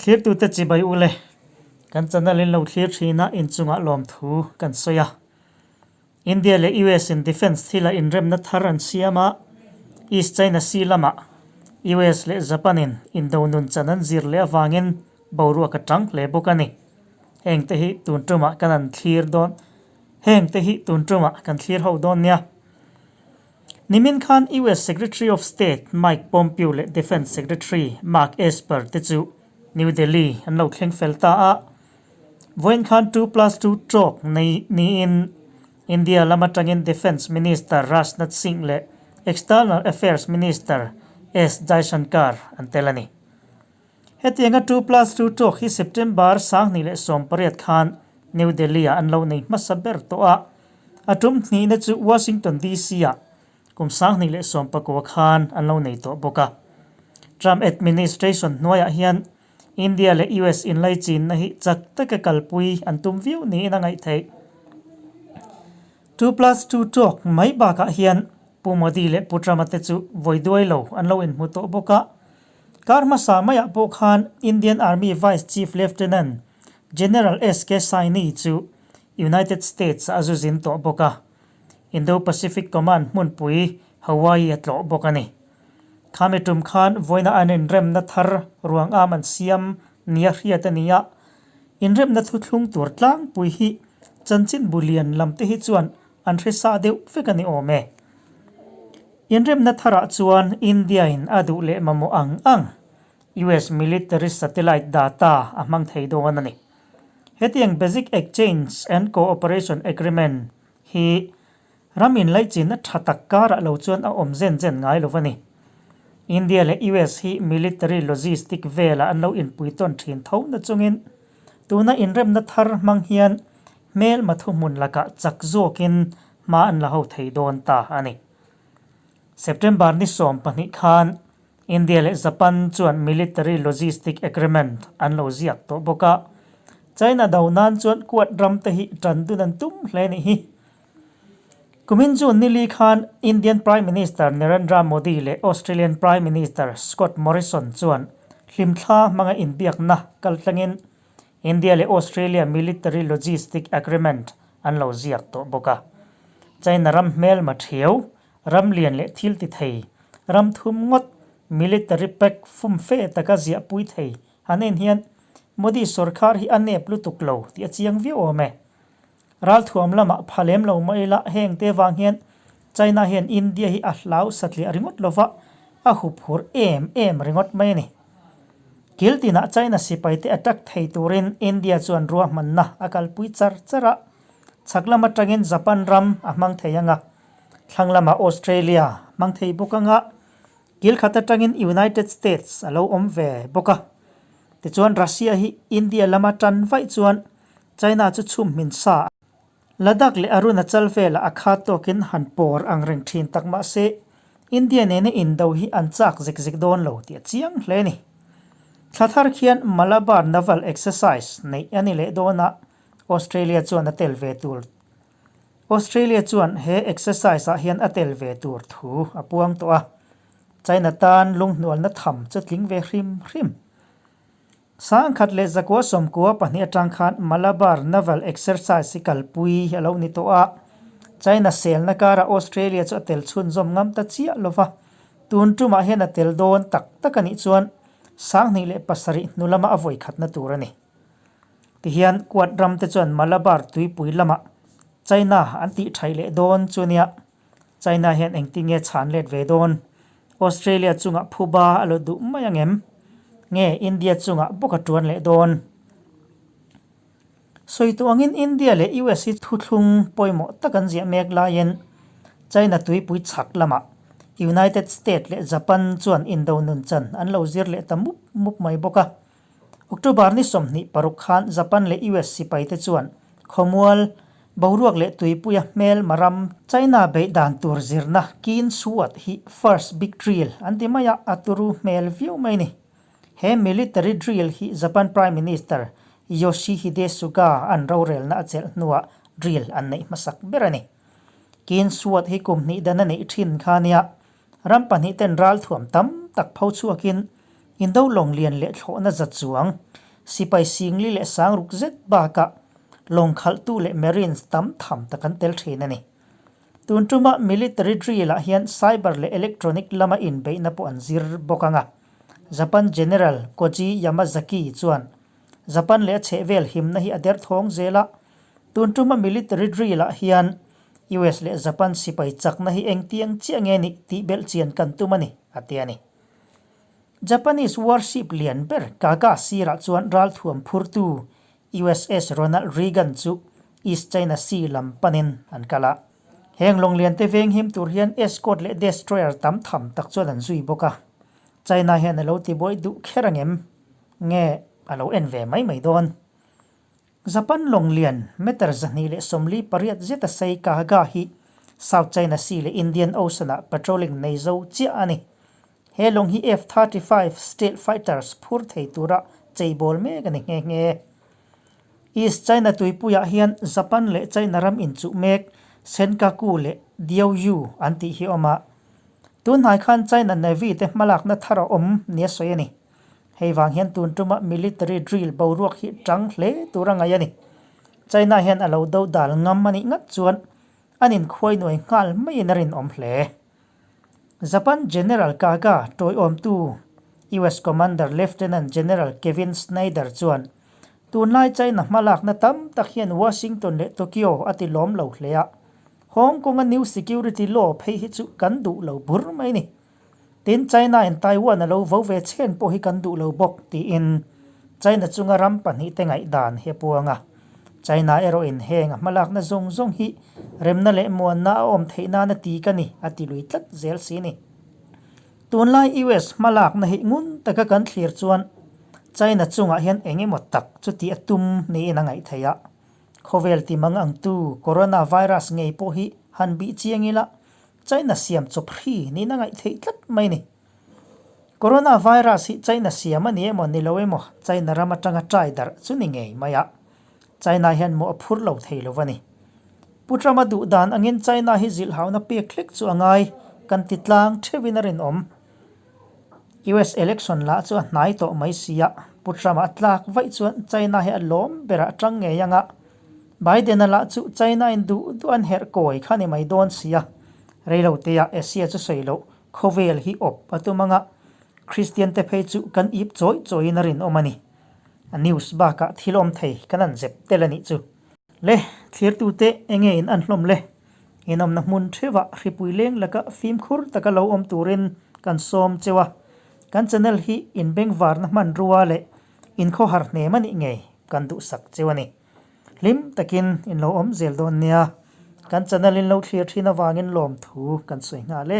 Thlirtute chibai ule, kan channel in lo thlir thin a, inchungah lawmthu kan sawi a. India leh US in defence thila inremna thar an siam a, East China Sea lamah US leh Japan in indo nun chan an zir leh avangin boruak a tang hle bawk a ni. Hengte hi tun tumah kan an thlir dawn Hengte hi tun tumah kan thlir ho dawn nia. Nimin khan US Secretary of State Mike Pompeo leh Defence Secretary Mark Esper te chu New Delhi an lo thleng fel ta a. Vawiin khan two plus two talk nei niin India lam atangin Defence Minister Rajnath Singh leh External Affairs Minister S Jaishankar an tel a ni. Hetianga two plus two talk hi September 2018 khan New Delhi-ah an lo nei hmasa ber tawh a. A tum hnihna chu Washington DC-ah kum 2019 khan an lo nei tawh bawk a. Trump administration hnuaiah hian India leh US inlaichinna hi chak taka kalpui an tum viau niin a ngaih theih. Two plus two talk mai bakah hian Pu Modi leh Pu Trump-a te chu vawi duai lo an lo inhmu tawh bawk a. Kar hmasa maiah pawh khan Indian Army Vice Chief Lieutenant General SK Saini chu United States ah a zu zin tawh bawk a, Indo-Pacific Command hmunpui Hawaii a tlawh bawk a ni. Khami tum khan vawiina an inremna thar ruang am an siam nia hriat a ni a, inremna thuthlung tur tlangpui hi chanchin bu lian lam te hi chuan an hre sa deuh vek a ni awm e. Inremna tharah chuan India-in a duh leh mamawh ang ang US military satellite data a hmang thei dawn a ni. Hetiang Basic Exchange and Cooperation Agreement hi ram inlaichinna tha tak karah lo chuan a awm zen zen ngai lo a ni. India leh US hi military logistic velah an lo inpui tawn thin tho na chungin tuna inremna thar hmang hian hmelma thuhmun lakah chak zawkin hma an la ho thei dawn ta a ni. September ni 12 khan India leh Japan chuan military logistic agreement an lo ziak tawh bawk a, China do nan chuan Quad ram te hi tan dun an tum hle nih hi. Kumin June nili khan Indian Prime Minister Narendra Modi leh Australian Prime Minister Scott Morrison chuan hlimthla hmanga inbiakna kaltlangin India leh Australia military logistic agreement an lo ziak tawh bawk a. China ram hmelma thiau Ram lian leh thil ti thei, ram thum ngawt, military pact fum fe taka ziah pui thei han en hian Modi sorkar hi a nep lutuk lo tih a chiang viau awm e. Ralthuam lamah pha lem lo mai ila heng te vang hian China hian India hi a hlau satliah ringawt lova a huphur em em ringawt mai a ni. Kil tinah China sipaite attack thei turin India chuan ruahmanna a kalpui char char a, chhak lam atangin Japan ram a hmang thei anga. Thlang lamah Australia hmang thei bawk anga kil khat atangin United States a lo awm ve bawk a. Tichuan Russia hi India lama tan vaih chuan China chu chhum hmin sa Ladakh leh Arunachal velah a khat tawkin han pawr ang reng thin tak mah se India nena indo hi an chak zek zek dawn lo tih a chiang hle a ni. Thla thar khian Malabar Naval Exercise neih a ni leh dawn a, Australia chuan a tel ve tur Australia chuan he exercise ah hian a tel ve tur thu a puang tawh a, China tan lunghnualna tham chu tling ve hrim hrim. 1992 atang khan Malabar Naval Exercise hi kalpui a lo ni tawh a, China selna karah Australia chu a tel chhunzawm ngam ta chiah lo va, tun tumah hian a tel dawn tak tak a nih chuan 2007 hnu lama a vawikhatna tur a ni. Tihian Quad ram te chuan Malabar tuipui lamah China an tih thaih leh dawn chu nia. China hian engtin nge chhan let ve dawn? Australia chungah phuba a lo duh mai ang em? Nge India chungah bawk a tuan leh dawn? Sawi tawh angin India leh US hi thuthlung pawimawh tak an ziah mek laiin China tuipui chhak lamah United State leh Japan chuan indo nun chan an lo zir leh ta mup mup mai bawk a. October ni 26 khan Japan leh US sipaite chuan khawmual, boruak leh tuipuia hmelma ram China beih dan tur zirna Kin Suat hi First Big Drill an ti mai a, a turu hmel viau mai a ni. He military drill hi Japan Prime Minister Yoshihide Suga an rorelna a chelh hnuah drill an neih hmasak ber a ni. Kin Suat hi kum hnih dan a neih thin kha nia, Ram pahnih ten ralthuam tam tak pho chhuakin Indo lawng lian leh thlawhna za chuang, sipai singli leh sangruk zet bakah lawng khalhtu leh Marines tam tham tak an tel thin a ni. Tun tuma military drill ah hian cyber leh electronic lama inbeihna pawh an zir bawk ang a. Japan General Koji Yamazaki chuan Japan leh a chhehvel himna hi a derthawng zel a, tun tuma military drill ah hian US leh Japan sipai chakna hi engtiang chiah nge nih tih belh chian kan tum a ni, a ti a ni. Japanese warship lian ber Kaga sirah chuan ralthuam phurtu USS Ronald Reagan chu East China Sea lam panin an kal a. Heng lawng liante venghim tur hian escort leh destroyer tam tham tak chuan an zui bawk a. China hian a lo tibuai duh kher angem? Nge a lo en ve mai mai dawn? Japan lawng lian meter 248 zeta sei Kaga hi South China Sea leh Indian Ocean-ah patrolling nei zo chiah a ni. He lawng hi F-35 stealth fighters phur thei tura cheibawl mek a ni nghe nghe. East China tuipuiah hian Japan leh China ram inchuh mek Senkaku leh Diaoyu an tih hi a awm a. Tunhnai khan China Navy te hmalakna thar a awm nia sawi a ni. Hei vang hian tun tuma military drill boruak hi tang hle tur a ngaih a ni. China hian a lo do dal ngam a nih ngat chuan an inkhuai nuai nghal maiin a rinawm hle. Japan General Kaga tawiawmtu US Commander Lieutenant General Kevin Snyder chuan tunlai China hmalakna tam tak hian Washington leh Tokyo a ti lawm lo hle a, Hong Kong-a new security law phei hi chu kan duh lo bur mai a ni. Tin, China-in Taiwan a lo vo ve chhen pawh hi kan duh lo bawk, tiin China chunga ram pahnihte ngaihdan hi a puang a. China erawhin heng a hmalakna zawng zawng hi remna leh muanna a awm theih nana ti ka ni, a ti lui tlat zel si ni. Tunlai US hmalakna hi ngun taka kan thlir chuan China chungah hian eng emaw tak chu tih a tum niin a ngaih theih a. Khawvel timang angtu Coronavirus ngei pawh hi han bih chiang ila China siam chawp hri niin a ngaih theih tlat mai ni. Corona virus hi China siam a ni emaw ni lo emaw China ram atanga trai darh chu ni ngei mai a, China hian mawh a phur lo thei lo a ni. Pu Trump-a duh dan angin China hi zilhhauna pek hlek chu a ngai kan ti tlang theuhin a rinawm. US election lah chu a hnai tawh mai si a, Pu Trump-a a tlak vaih chuan China hi a lawm berah tang ngei ang a, Biden-a lah chu China-in duh duh an herh kawi kha ni mai dawn sia. Reiloteah Asia chu sawi loh khawvel hi awp a tum anga Kristian-te phei chu kan ip chawi chawiin a rinawm a ni. A news bakah thil awm thei kan an zep tel a nih chu. Le, thlirtute enge in an hlawm le? Inawmna hmun theuhah hripui leng laka fimkhur taka lo awm turin kan sawm cheu a. Kan channel hi inbengvarna hmanrua leh inkhawhar hnem a nih ngei kan duhsak cheu a ni. Hlim takin in lo awm zel dawn nia. Kan channel in lo thlir thin avangin lawmthu kan sawi nghal e.